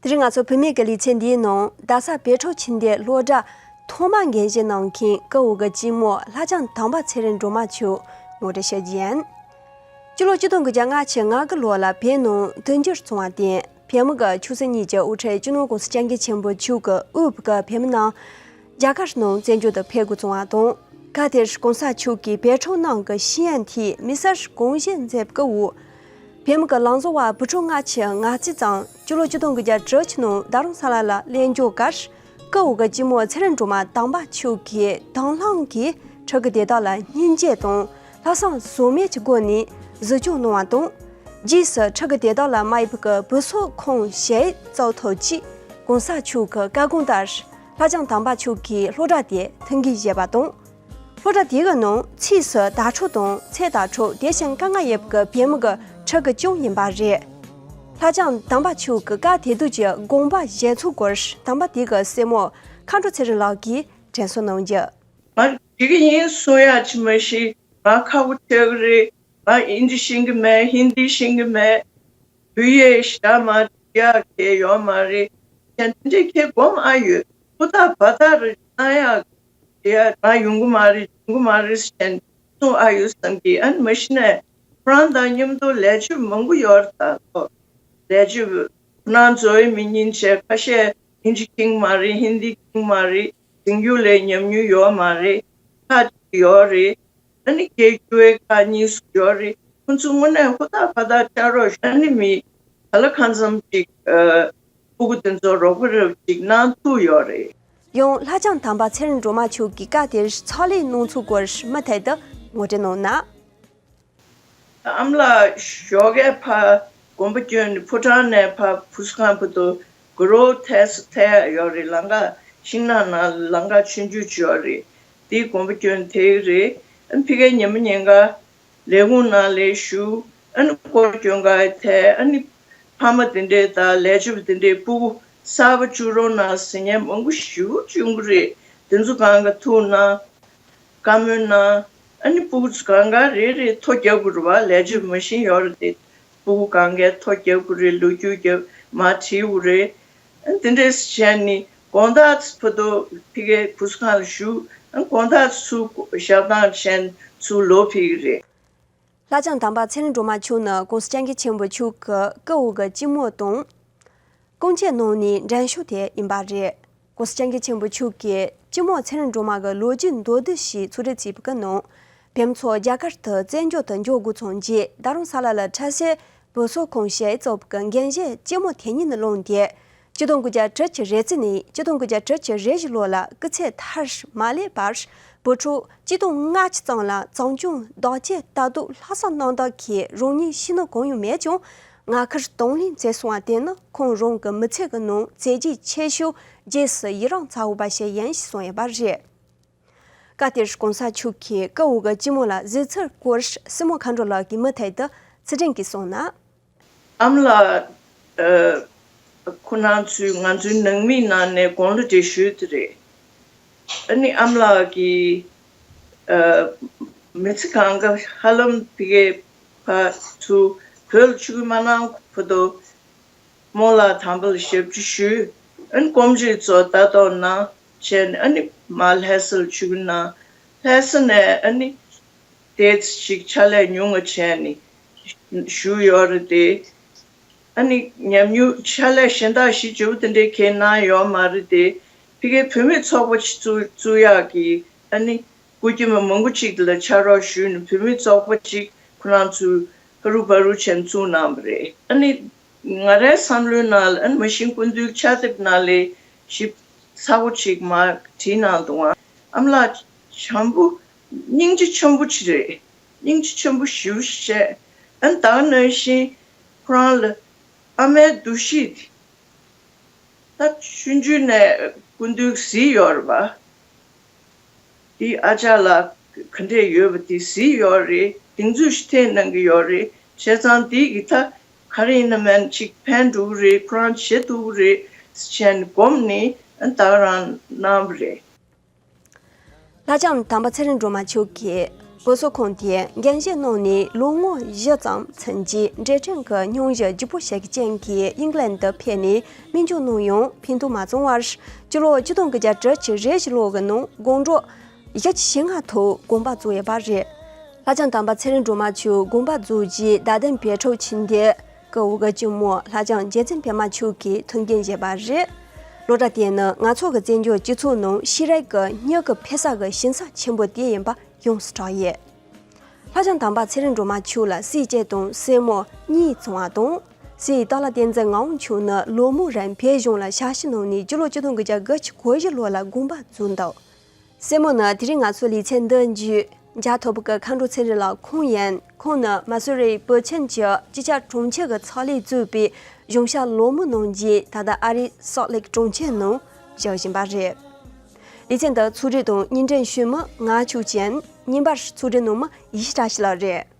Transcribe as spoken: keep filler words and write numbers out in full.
དེ་རིང་ང་ཚོ་བུད་མེད་ཀྱི་ལེ་ཚན་འདིའི་ནང་རྡ་ས་བོད་ཕྲུག་ཁྱིམ་སྡེའི་སློབ་གྲྭ་ཐོག་མ་འགན་བཞེས་གནང་མཁན་ཀ་འོག་གི་སྐྱེས་མོ་ལྷ་ལྕམ་དམ་པ་ཚེ་རིང་སྒྲོལ་མ་མཆོག་ངོ་སྤྲོད་ཞུ་རྒྱུ་ཡིན། སྤྱི་ལོ་ཆིག་སྟོང་དགུ་བརྒྱ་ལྔ་བཅུ་ང་དགུ་ལོ་ལ་བོད་ནང་དུས་འགྱུར་བྱུང་བར་བརྟེན། བོད་མི་གི་ཆོས་སྲིད་གཉིས་ཀྱི་དབུ་ཁྲིད་སྤྱི་ནོར་༸གོང་ས་༸སྐྱབས་མགོན་ཆེན་པོ་མཆོག་གི་དབུས་བོད་ཀྱི་བོད་མི་རྣམས་རྒྱ་གར་ནང་བཙན་བྱོལ་དུ་ཕེབས་དགོས་བྱུང་བ་དང་། སྐབས་དེར་༸གོང་ས་མཆོག་གིས་བོད་ཕྲུག་རྣམས་ཀྱི་ཤེས་ཡོན་ཐད་མི་སེར་དགོངས་བཞེས་མཛད་པའི་འོག་བོད་མི་གི་ལམ་བཟོ་བ་བུ་ཕྲུག་ལྔ་བཅུ་ང་གཅིག་ཙམ་སྤྱི་ལོ་ཆིག་སྟོང་དགུ་བརྒྱ་དྲུག་ཅུ་ནང་རྡ་རམ་ས་ལ་ལ་གླེང་བརྗོད་སྐབས། ཀ་འོག་གི་སྐྱེས་མོ་ཚེ་རིང་སྒྲོལ་མ་དམ་པ་མཆོག་གིས་དང་བླངས་ཀྱིས་ཕྲུ་གུ་དེ་དག་ལ་སྙིང་རྗེ་དང་ལྷག་བསམ་ཟོལ་མེད་ཀྱི་སྒོ་ནས་གཟིགས་སྐྱོང་གནང་བ་དང་། རྗེས་སུ་ཕྲུ་གུ་དེ་དག་ལ་མ་ཡིན་པའི་བུ་གསོ་ཁང་ཞིག་བཙུགས་ཐུབ་ཆེད་༸གོང་ས་མཆོག་གི་བཀའ་དགོངས་ལྟར་ལྷ་ལྕམ་དམ་པ་མཆོག་གིས་སློབ་གྲྭ་དེ་ཐོན་སྐྱེད་བྱས་པ་དང་། སློབ་གྲྭ་དེ་གི་ནང་ཕྱིས་སུ་དྭ་ཕྲུག་དང་ཚེ་དྭ་ཕྲུག་དེ་བཞིན་དཀའ་ངལ་ཡོད་པའི་བོད་མི་གི་ཕྲུ་གུ་ཀྱང་ཡིན་པ་རེད། ལྷ་ལྕམ་དམ་པ་མཆོག་གི་བཀའ་དེ་དག་གི་དགོངས་པ་བཞེས་ཚུལ་སྐོར་དམ་པ་དེ་གི་སྲས་མོ་མཁའ་འགྲོ་ཚེ་རིང་ལགས་ཀྱིས་དྲན་གསོ་གནང་རྒྱུ། ང་འགྲིག་གི་ཡིན་གསུང་ཡག་ཅིག་མ་གཞི་ང་ཁག་པོ་ཆགས་ཀྱི་རེད། ང་ཨིན་ཇི་ཤེས་ཀྱི་མེད། ཧིན་དི་ཤེས་ཀྱི་མེད། བོད་ཡིག་ཞག་མ་ཡག་གི་ཡོད་མ་རེད། ཁྱེད་དེ་འདྲའི་ཁྱེད་སྒོམ་ཨ་ཡོད། ཧུར་ཐག་བ་ཐག་རེ་གནང་ཡག་དེ་ཡ་ང་ཡོང་གི་མ་རེད། ཡོང་གི་མ་རེད་ཟེར་གསུང་ཨ་ཡོད་བསམ་གི། ཨ་ནི་མ་གཞི་ནས་ཁོ་རང་དང་མཉམ་དུ་ལས་བྱེད་མང་པོ་ཡོད་རེད། ད་ལོ་ལས་བྱེད་ཁོ་རང་འཛོལ་མི་ཉན་བྱས་ཁ་ཤས་ཨིན་ཇི་ཁེངས་མ་རེད། ཧིན་དི་ཁེངས་མ་རེད། ཟིང་ཡུལ་ལས་ཉམས་མྱོང་ཡོད་མ་རེད། ཁ་ཅིག་ཡོད་རེད། ཨ་ནི་སྐད་སྒྱུར་བའི་ཁག་གཉིས་སུ་ཡོད་རེད། ཁོང་ཚོ་དངོས་གནས་ཧུར་ཐག་ཕར་ཐག་ཕྱག་རོགས་ཞུ། ཨ་ནི་མི་ག་ལ་གང་འཚམ་ཅིག་ཨ་སྤུ་གུ་དེ་ཚོ་རོགས་པ་རེ་ཅིག་གནང་ཐུབ་ཡོད་རེད། ཡང་ལྷ་ལྕམ་དམ་པ་ཚེ་རིང་སྒྲོལ་མ་མཆོག་གིས་བཀའ་དེར་ཕྱག་ལས་གནང་ཚུལ་སྐོར་མུ་མཐུད་དུ་ངོ་སྤྲོད་གནང་ན། ཨ་མ་ལགས་ཞོགས་ཀས་ཕར་དགོན་པ་བསྐྱོད་ནས་ཕོ་བྲང་ནས་ཕར་བུ་གསོ་ཁང་བར་དུ་དགུ་རོ་ཐལ་ས་ཐལ་ཡོད་རེད། ལམ་ཁ་ཤིང་ནགས་ནང་ལམ་ཁ་ཆུང་ཆུང་ཅིག་ཡོད་རེད། དེའི་དགོན་པ་བསྐྱོད་ནས་ཐལ་གྱི་རེད། ཨ་ཕ་གིར་ཉིན་མོ་ཉིན་གང་ལས་ཁུངས་ནང་ལ་བཞུགས། ཨ་ནི་སྐོར་སྐྱོད་ག་ཐལ། ཨ་ནི་ཕ་མ་དེ་འདྲས་དང་ལས་བྱེད་པ་དེ་འདྲས་སྤུ་གུ་གསར་པ་བཅུག་རོགས་གནང་ཟེར་མཁན་མང་པོ་ཞེ་པོ་ཅིག་ཡོང་གི་རེད། དེ་ཚོ་གང་ག་ཐུག་གནང་། བཀའ་མོལ་གནང་། ཨ་ནི་སྤུ་གུ་ཚོ་གང་ག་རེ་རེ་ཐོ་རྒྱག་དགོས་རེད་པ། ལས་བྱེད་མ་ཤེས་ཡོད་རེད་དེ། སྤུ་གུ་གང་གས་ཐོ་རྒྱག་དགོས་རེད། ལོ་རྒྱུས་རྒྱབ་མར་བྲིས་དགོས་རེད། ཨ་ནི་དེ་འདྲས་བྱས་ནས་དགོང་དག་ཚོ་བར་དུ་ཕ་གིར་བུ་གསོ་ཁང་ལ་བཞུགས། ཨ་ནི་དགོང་དག་ཚོ་ཞབས་བཏང་བྱས་ནས་ཚུར་ལོག་ཕེབས་ཀྱི་རེད། ལྷ་ལྕམ་དམ་པ་ཚེ་རིང་སྒྲོལ་མ་མཆོག་ནི་༸གོང་ས་༸སྐྱབས་མགོན་ཆེན་པོ་མཆོག་གི་ཀ་འོག་གི་སྐྱེས་མོ་དང་། སྐུ་མཆེད་གནང་ནས་འགྲན་ཞུགས་དེ་ཡིན་པ་རེད། ༸གོང་ས་༸སྐྱབས་མགོན་ཆེན་པོ་མཆོག་གིས་སྐྱེས་མོ་ཚེ་རིང་སྒྲོལ་མ་གི་ལོ་རྒྱུས་མདོར་བསྡུས་ཤིག་ཕྱོགས་སྒྲིག་བྱས་པའི་ནང་། བོད་མི་ཚོ་རྒྱ་གར་དུ་བཙན་བྱོལ་དུ་འབྱོར་དགོས་སོང་རྗེས་རྡ་རམ་ས་ལ་ལ་ཁྲལ་སེལ་བུ་གསོ་ཁང་ཞིག་བཙུགས་པའི་འགན་བཞེས་སྐྱེས་མོ་དེ་ཉིད་ནས་བླངས་ཏེ། ཆིག་སྟོང་དགུ་བརྒྱ་དྲུག་ཅུ་རེ་གཅིག་ནས་ཆིག་སྟོང་དགུ་བརྒྱ་དྲུག་ཅུ་རེ་བཞི་ལོ་ལ་སྐུ་ཚེ་མཐར་མ་སླེབས་བར་བུ་ཕྲུག་ཆིག་སྟོང་ལྔ་བཅུ་ཙམ་ལ་བྱམས་སྐྱོང་བདག་གཅེས་ལྟ་རྟོག་ལྷག་བསམ་རྣམ་དག་གིས་རང་ཉིད་ཤི་ན་གང་ཡང་མེད་ཀྱང་། ང་ཁར་གདོང་ལེན་བྱས་སོང་བ་དེ་ནི་ཁོང་རང་གི་མི་ཚེ་གི་ནང་མཛད་རྗེས་ཆེ་ཤོས་རྗེས་སུ་ཡི་རང་ཚ་བོ་པ་ཞིག་ཡིན་ཞེས་གསུངས་ཡོད་པ་རེད། སྐབས་དེར་༸གོང་ས་མཆོག་གིས་ཀ་འོག་གི་སྐྱེས་མོ་ལ་གཟིགས་ཚུལ་སྐོར་སྲས་མོ་མཁའ་འགྲོ་ལགས་ཀྱིས་མུ་མཐུད་དུ་ཚུལ་ཁྲིམས་ཀྱིས་གསུངས་ན། ཨ་མ་ལགས་ཨ་ཁོ་རང་ཚོའི་ང་ཚོའི་ནང་མིའི་ནང་ནས་དགུང་ལོ་བགྲེས་ཤོས་དེ་རེད། ཨ་ནི་ཨ་མ་ལགས་ཀྱིས་ཨ་མི་ཚེ་གང་ག་ཧ་ལམ་ཕ་གིར་ཕར་ཚུར་བོད་ལ་ཆུད་ཟོས་མ་གནང་བར་དུ་རྨོ་ལགས་དམ་པ་ལ་ཞབས་ཕྱི་ཞུས། ཨ་ནི་སྐོམ་རིགས་ཚོ་ལྟ་རྟོག་གནང་བྱས་ནས་ཨ་ནི་མར་ལྷ་ས་ལ་ཆུད་ཟོས་གནང་། ལྷ་ས་ནས་ཨ་ནི་དེ་ཞིག་ཕྱག་ལས་ཉུང་ངུ་བྱས་ནས་བཞུགས་ཡོད་རེད་དེ། ཨ་ནི་ཉམས་མྱོང་ཕྱག་ལས་གཞན་དག་ཞིག་བྱེད་པོ་དེ་འདྲའི་གས་གནང་ཡོད་མ་རེད་དེ། ཕ་གིར་བུད་མེད་ཚོགས་པ་ཞིག་བཙུགས་བཙུགས་ཡག་གི་ཨ་ནི་སྐུ་སྐྱེ་མ་མང་པོ་ཅིག་ལ་ཕྱག་རོགས་ཞུས་ནས་བུད་མེད་ཚོགས་པ་ཅིག་ཁོ་རང་ཚོས་ཧ་རུ་བ་རུ་བྱས་ནས་བཙུགས་གནང་བ་རེད། ཨ་ནི་ང་རའི་བསམ་བློའི་ནང་ལ་ཨ་ནི་མ་གཞི་སྐུ་མདུན་ཕྱག་དེབ་ནང་ལ་ཞིབ་ཚགས་པོ་ཅིག་མར་བྲིས་གནང་འདུག་ཨ། ཨ་མ་ལགས་བྱམས་པོ་སྙིང་རྗེ་ཆེན་པོ་ཅིག་རེད། སྙིང་རྗེ་ཆེན་པོ་ཞེ་པོ་ཅིག་བྱས། ཨ་ནི་ད་ག་ནང་བཞིན་ཁོ་རང་ལ་ཨ་མའི་འདུ་ཤེས་དེ་ད་ཆུང་ཆུང་ནས་སྐུ་མདུན་གཟིགས་ཡོད་རེད་པ། དེ་ཨ་ཅག་ལ་ག་འདྲས་ཡོད་པ་དེ་གཟིགས་ཡོད་རེད། གདེང་ཚོད་ཞིག་ཐེབས་གནང་གི་ཡོད་རེད། བྱས་ཙང་དེ་གི་ད་ག་རེ་ཡིན་ན་མིན་ཅིག་ཕན་འགྲོ་གི་རེད། ཁོ་རང་བྱེད་ཐུབ་ཀྱི་རེད་ཟེར་བྱས་ནས་སྒོམ་ནས་ཨ་ནི་ད་ག་རང་གནང་བ་རེད། ལྷ་ལྕམ་དམ་པ་ཚེ་རིང་སྒྲོལ་མ་མཆོག་གིས་ སྐུ་གཟུགས་ཁང་དེས་འགན་བཞེས་གནང་ནས་ལོ་ངོ་བཞི་ཙམ་ཕྱིན་རྗེས། འབྲས་སྐྲན་གྱི་སྙུང་གཞི་ལྗིད་པོ་ཞིག་ཅན་གྱིས་ཨིང་ལན་དུ་ཕེབས་ནས་སྨན་བཅོས་གནང་ཡང་ཕན་ཐོགས་མ་བྱུང་བར། སྤྱི་ལོ་ཆིག་སྟོང་དགུ་བརྒྱ་དྲུག་ཅུ་རེ་བཞི་ལོ་གི་ནང་དགོང་དྲོ་བཞི་བཅུ་ཞེ་ལྔ་ཐོག་དགོངས་པ་རྫོགས་ཡོད་པ་རེད། ལྷ་ལྕམ་དམ་པ་ཚེ་རིང་སྒྲོལ་མ་མཆོག་དགོངས་པ་རྫོགས་རྗེས། རྡ་སྟེང་བོད་ཕྲུག་ཆེད་མཐུན་གྱི་འོས་བསྐོས་ལྕི་མོ་ལྷ་ལྕམ་རྗེ་བཙུན་པད་མ་མཆོག་གིས་ཐུགས་འགན་བཞེས་པ་རེད། སློབ་གྲྭ་དེ་ནི་ང་ཚོ་གི་བཙན་བྱོལ་སྤྱི་ཚོགས་ནང་ཤེས་རིག་གི་མྱུ་གུ་འཕེལ་ས་གི་ཞིང་ས་ཆེན་པོ་དེ་ཡིན་པ་ཡོངས་སུ་གྲགས་ཡོད། ལྷ་ལྕམ་དམ་པ་ཚེ་རིང་སྒྲོལ་མ་མཆོག་ལ་སྲས་གཅིག་དང་སྲས་མོ་གཉིས་བྱུང་བ་དང་། སྲས་སྟག་ལྷ་བསྟན་འཛིན་ངག་དབང་མཆོག་ནི་ལོ་མང་རིང་བོད་གཞུང་ལ་ཞབས་ཕྱི་གནང་ནས་སྤྱི་ལོ་ཆིག་སྟོང་དགུ་བརྒྱ་དགུ་བཅུ་གོ་བཞི་ལོ་ལ་དགོངས་པ་རྫོགས་འདུག་སྲས་མོ་ནི་དེ་རིང་ང་ཚོའི་ལེ་ཚན་འདི་བརྒྱུད་མཇལ་ཐུབ་པ་གི་མཁའ་འགྲོ་ཚེ་རིང་ལགས་ཁོང་ཡིན། ཁོང་ནི་མ་སུ་རི་བོད་ཁྱིམ་གྱི་སྤྱི་ཁྱབ་དྲུང་ཆེ་གི་ཚོགས་ལས་གཙོས་པའི་གཞུང་ཞབས་ལོ་མང་གནང་རྗེས། ད་ལྟ་ཨ་རིའི་སོལ་ལེག་གྲོང་ཁྱེར་ནང་བཞུགས་བཞིན་པ་རེད། ལེ་ཚན་འདི་ཕྱོགས་སྒྲིག་དང་སྙན་སྒྲོན་ཞུས་མི་ང་ཆོས་ཅན། རྙིང་པར་ཕྱོགས་སྒྲིག་གནང་མི་ཡེ་ཤེས་བཀྲ་ཤིས་ལགས་རེད།